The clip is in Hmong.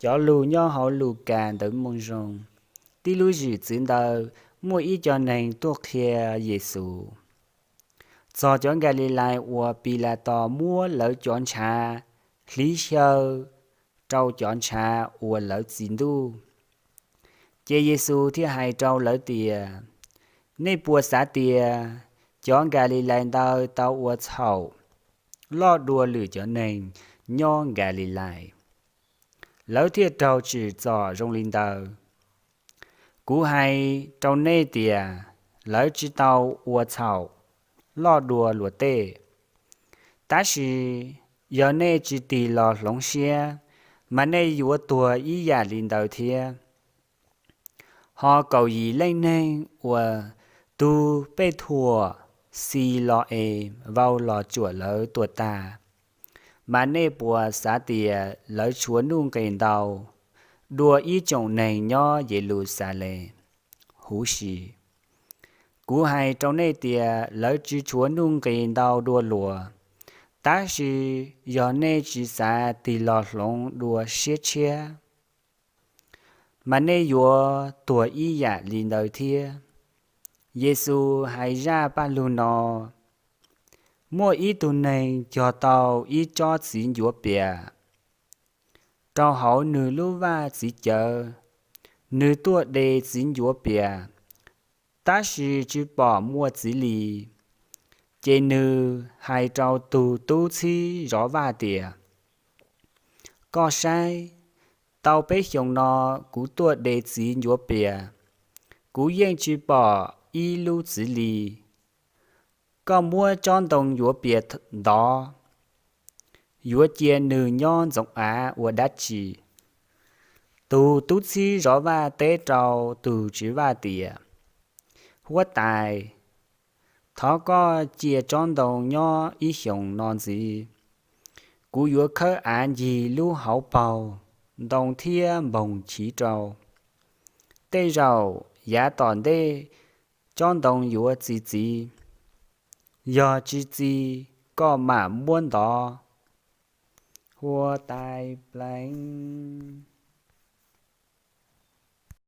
Cov lus nyob hauv Lukas Ntawv Moo Zoo. Tib lub zwm txwv ntawd, muaj ib co neeg tuaj qhia Yexus txog cov Nkalilais uas Pilatos muab lawv cov ntshav hliv xyaw rau cov ntshav ua lawv txiv ntuj. Ces Yexus thiaj hais rau lawv tias, Nej puas xav tias cov Nkalilais ntawd tau ua txhaum loj dua lwm cov neeg nyob Nkalilais? Lawv thiaj raug tsim txom zoo li ntawd. Kuv hais rau nej tias, lawv tsis tau ua txhaum loj dua luag tej. Tab sis yog nej tsis tig los hloov siab, mas nej yuav tuag ib yam li ntawd thiab. Ho kaum yim leej neeg uas tus pej thuam Xi Lo Es vau los tsuam lawv tuag tas, mas nej puas xav tias lawv tshuav nuj nqis ntau dua ib tsoom neeg nyob Yes Lus Xas Les? Huv si, kuv hais rau nej tias, lawv tsis tshuav nuj nqis ntau dua luag. Tab sis yog nej tsis xav tig los hloov dua siab tshiab, mas nej yuav tuag ib yam li ntawd thiab. Yexus hais zaj paj lug no: Muaj ib tug neeg cog tau ib tsob txiv ncuav pias rau hauv nws lub vaj txiv cawv. Nws tuaj de txiv ncuav pias, tab sis tsis pom muaj txiv li. Ces nws hais rau tus tub txib zov vaj tias, Koj saib, tau peb xyoos no kuv tuaj de txiv ncuav pias, kuv yeej tsis pom ib lub txiv li. Koj muab tsob ntoo ncuav pias ntov, yuav cia nws nyob ntxoov av ua dab tsi? Tus tub txib zov vaj teb rau tus tswv vaj tias, Huab tais, thov koj cia tsob ntoo nyob ib xyoos no ntxiv. Kuv yuav khawb av ncig lub hauv paug ntoo thiab npoog chiv rau. Tej zaum yav tom ntej tsob ntoo yuav txi txiv. Yog tsis txi, koj mam muab ntov. Huab tais Pleev.